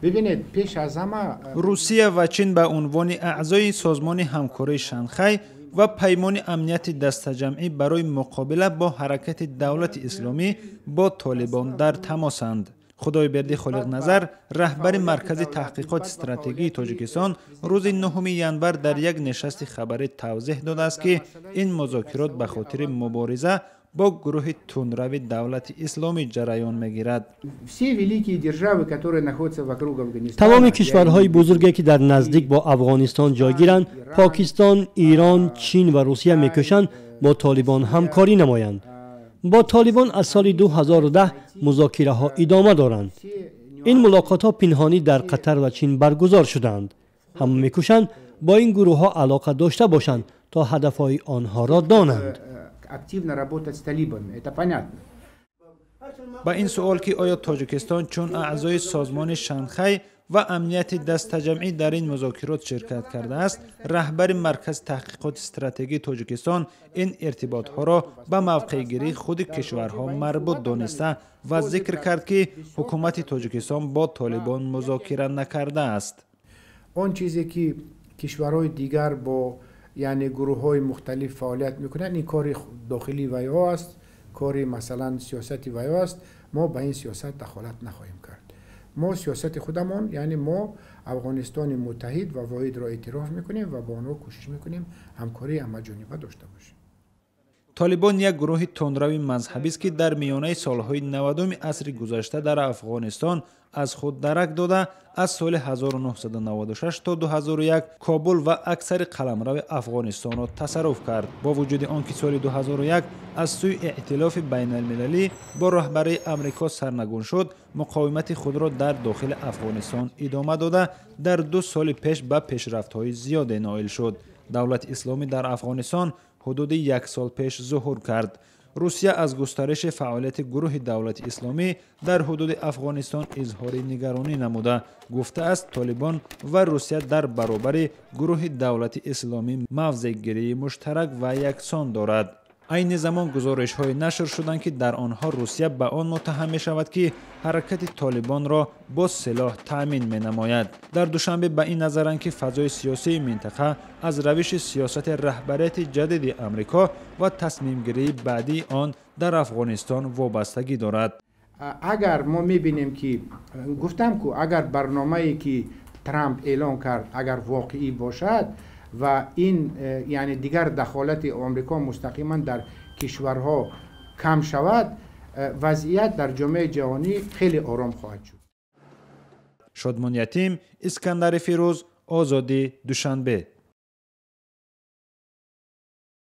Бибинед, пеш аз ҳама Русия ва Чин ба унвони аъзои Созмони ҳамкории Шанхай ва Паймони амнияти дастаҷамъӣ барои муқобила бо ҳаракати Давлати Исломӣ бо Толибон дар тамосанд. Худойбердӣ Холиқназар, раҳбари Маркази таҳқиқоти стратегии Тоҷикистон, рӯзи 9 январ дар як нишасти хабарӣ тавзеҳ додааст, ки ин музокирот ба хотири мубориза бо гурӯҳи тундрави Давлати Исломӣ ҷараён мегирад. Тамоми кишварҳои бузурге, ки дар наздик бо Афғонистон ҷойгиранд, Покистон, Ирон, Чин ва Русия, мекӯшанд бо Толибон ҳамкорӣ намоянд. Бо Толибон аз соли 2010 музокираҳо идома доранд. Ин мулоқотҳо пинҳонӣ дар Қатар ва Чин баргузор шудаанд. Ҳама мекӯшанд бо ин гурӯҳҳо алоқа дошта бошанд, то ҳадафҳои онҳоро донанд. Активно работать с талибами, это понятно. Ба ин суол, ки оё Тоҷикистон чун аъзои Созмони Шанхай ва амнияти дастаҷамъӣ дар ин музокирот ширкат кардааст, раҳбари Маркази таҳқиқоти стратегии Тоҷикистон ин иртиботҳоро ба мавқеъгирии худи кишварҳо марбут дониста ва зикр кард, ки ҳукумати Тоҷикистон бо Толибон музокира накардааст. Он чизе, ки кишварҳои дигар бо, яъне, гурӯҳҳои мухталиф фаъолият мекунанд, ин кори дохилии вайҳо аст, кори, масалан, сиёсати вайҳо аст. Мо ба ин сиёсат дахолат нахоҳем кард. Мо сиёсати худамон, яъне мо Афғонистони муттаҳид ва воҳидро эътироф мекунем ва бо онҳо кӯшиш мекунем ҳамкории ҳамаҷониба дошта бошем. Толибон як гурӯҳи тундрави мазҳабист, ки дар миёнаи солҳои 90-уми асри гузашта дар Афғонистон аз худ дарак дода, аз соли 1996 то 2001 Кобул ва аксари қаламрави Афғонистонро тасарруф кард. Бо вуҷуди он ки соли 2001 аз сӯи эътилофи байналмилалӣ бо роҳбарии Амрико сарнагун шуд, муқовимати худро дар дохили Афғонистон идома дода, дар 2 соли пеш ба пешрафтҳои зиёде ноил шуд. Давлати Исломӣ дар Афғонистон ҳудуди як сол пеш зуҳур кард. Русия аз густариши фаъолияти гурӯҳи Давлати Исломӣ дар ҳудуди Афғонистон изҳори нигаронӣ намуда, гуфтааст, Толибон ва Русия дар баробари гурӯҳи Давлати Исломӣ мавзеъгирии муштарак ва яксон дорад. Айни замон гузоришҳое нашр шуданд, ки дар онҳо Русия ба он муттаҳам мешавад, ки ҳаракати Толибонро бо силоҳ таъмин менамояд. Дар Душанбе ба ин назаранд, ки фазои сиёсии минтақа аз равиши сиёсати раҳбарияти ҷадиди Амрико ва тасмимгирии баъдии он дар Афғонистон вобастагӣ дорад. Агар мо мебинем, ки гуфтам ку, агар барномае, ки Трамп эълон кард, агар воқеӣ бошад ва ин, яъне, дигар дахолати Омрико мустақиман дар кишварҳо кам шавад, вазъият дар ҷомеаи ҷаҳонӣ хеле ором хоҳад шуд. Шодмон Ятим, Искандари Фирӯз, Озодӣ, Душанбе.